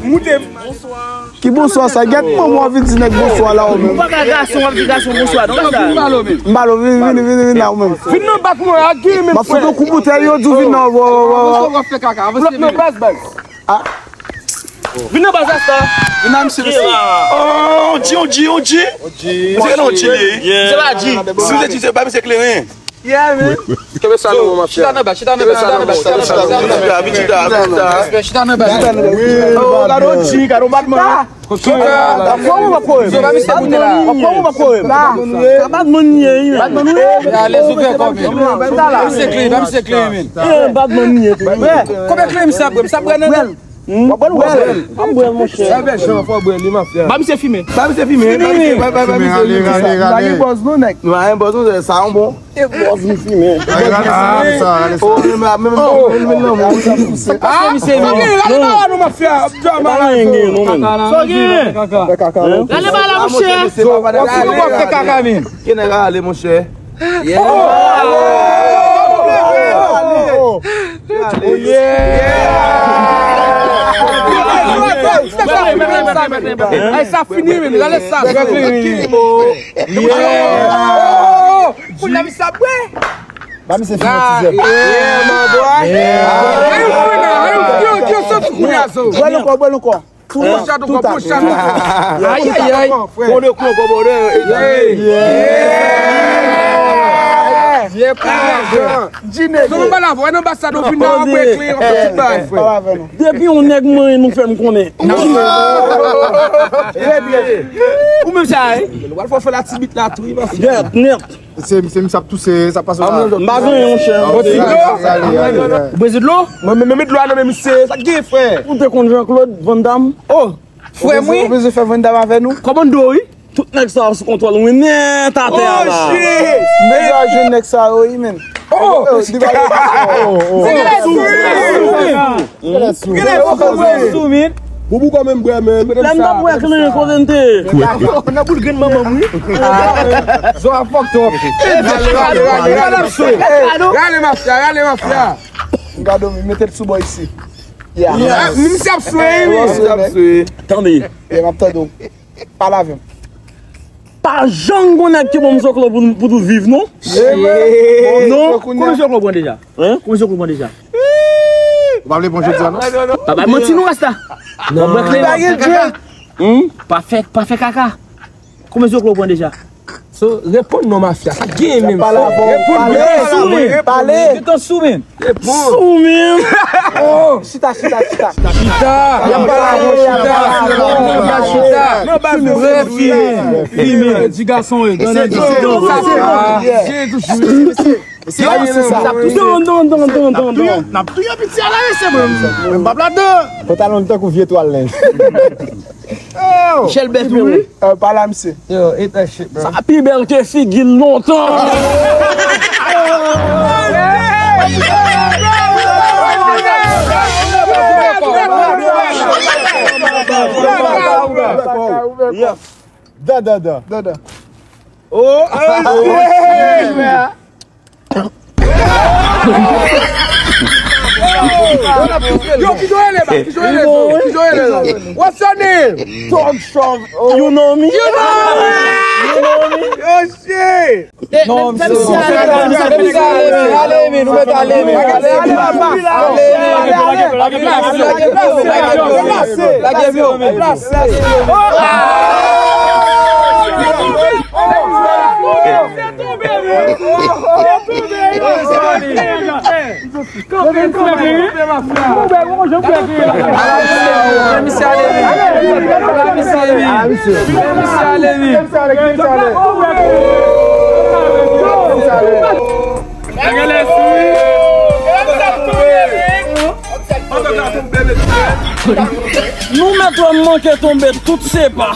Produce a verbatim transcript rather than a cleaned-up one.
Moute. Ki bonswa sa? Gèt manman w vin di nèg bonswa la ou menm. Ou pa ka gason, w ap di gason bonswa. Non, sa. M balo, vini, vini, vini, vini la ou menm. Vin nan bak mwen, a ki men. M ap fout yon kou boutèy, yo di w vin nan, wo, wo, wo, wo. Avanse, avanse, avanse. Vin nan baz, baz. Ah. Vin nan baz, Rasta. Vin nan, mesye, mesye. Oh, on G, on G, on G. Se pa on G, li ye. Se pa G. Si w te di, se pa mesye kleren. Yeah, man. Kenbe sa non, mafya. Chita nan bas, chita nan bas, chita nan bas, chita nan bas, chita nan bas. Chita, chita, chita. Respè, chita nan bas. Chita nan bas. Oh, gade yon G, gade yon badman. Chita. Chita. Wap pran mwen, wap pran mwen. Wap pran mwen, wap pran mwen. Sa badman ye, wi. Badman ye. Alèz, ouvè kò, men. Ba misye kle, ba misye kle, men. Eh, badman ye tou. Konbyen kle misye ap bwè? Misye ap bwè nan. Wèl. Wèl. Wèl. Ap bwè, monchè. Sa fè jan fò bwè li, mafya. Ba misye fimen. Ba misye fimen. Ba misye, ba, ba, ba misye fimen. Rale, rale, rale. Nou pa gen bòz non, nèg. Nou pa gen bòz non, sa yon bon. E bòz li fimen. Rale, rale, rale sa, rale sa. Oh, men, men, men, men, men, non, men. Paske misye fimen. Ok, rale la, nou mafya. Ap djòl malad. Sa gen. Fè kaka, non. Rale ba la, monchè. Wap fè kaka, men. Ki nèg rale, monchè? Yeah. Oh! Oh, yeah! Ay, sa fini, men. Gade sa, sa fini. Yeah! Kounye a, misye ap bwè. Ba misye fini yon ti zèb. Yeah, my boy. Yeah. Ayo, kounye a, ayo, yo, yo, soti kounye a, zo. Bwè l ankò, bwè l ankò. Tout tan, tout tan. Ayayay. Fò de kou ankò, bòdè. Yeah. Yeah. Jine. Sou nou pa la vwa, nou ba sa nou vin nan apre kle, yon ti bay, frè. Depi yon nèg manyen nou fè m konnen. Ou menm sa, wi. Ou al fò fè la ti bit la tou, wi, mafya. Nèt, nèt. Se, se misye ap touse, sa pase la. M pa genyen, monchè. Ou bezwen dlo? Mwen, men, men, men dlo a nan men misye, sa k gen, frè? Ou te konn Jean-Claude Van Damme? Oh, frè m, wi. Ou bezwen fè Van Damme avè nou? Kòmann dlo, wi. Tout nèg sa yo sou kontwòl mwen nèt atè a la. Oh, shit! M bezwen al jwenn nèg sa yo, wi, men. Oh! Li pa gen sou. Genlè sou, men. Boubou kòmann bwè, men. Lè m t ap bwè kleren kote m te ye. Nan boul grenn manman m, wi. Zo a fucked up. Rale, rale, rale, rale, rale, mafya, rale, mafya. Gade, mete l sou bò isi. Yeah. Misye ap swe, wi. Misye ap swe. Tande. Yeah, m ap tande w. Pale avè m. Pa janm gon nèg ki bon m zoklo pou, pou tou viv, non. Non. Konbyen zoklo w pran deja? Hein? Konbyen zoklo w pran deja? Ou pa vle bon jodi a, non? Pa bay manti, non, Rasta. Non. Ou bwè kleren, pa fè kaka. Hmm? Pa fè, pa fè kaka. Konbyen zoklo w pran deja? So, reponn non, mafya. Sa gen menm, pale avè w. Reponn, pale, reponn, pale. Reponn. Sou menm. Oh! Chita, chita, chita. Chita. Y ap pale avè w, chita. Chita. Chita. Vrè fimen. Fimen. Di gason, wi. Gade, gade. Don, don, don, don, don, don. N ap touye piti a la, mesye, mwen. Mwen p ap ladan. Pantalon tankou vye twal lenj. Michel Bèf, wi. Euh, pale a misye. Yo, eat that shit, bro. Sa pi bèl ke figi l lontan. Yeah. Da, da, da. Da, da. Oh, oh, oh. Yo, kijan w rele, ba? Kijan w rele, zo? Kijan w rele, zo? What's your name? Thug Shove. You know me? You know me? You know me? Yo, shit. Non, misye, misye, misye, misye, ale, ale, ale, nou mèt ale, ale, ale, ale, lage plas, lage plas, lage plas, lage plas. Misye ale wi. Misye ale wi. Misye ale wi. Nou mèt wè m manke tonbe tout se pa.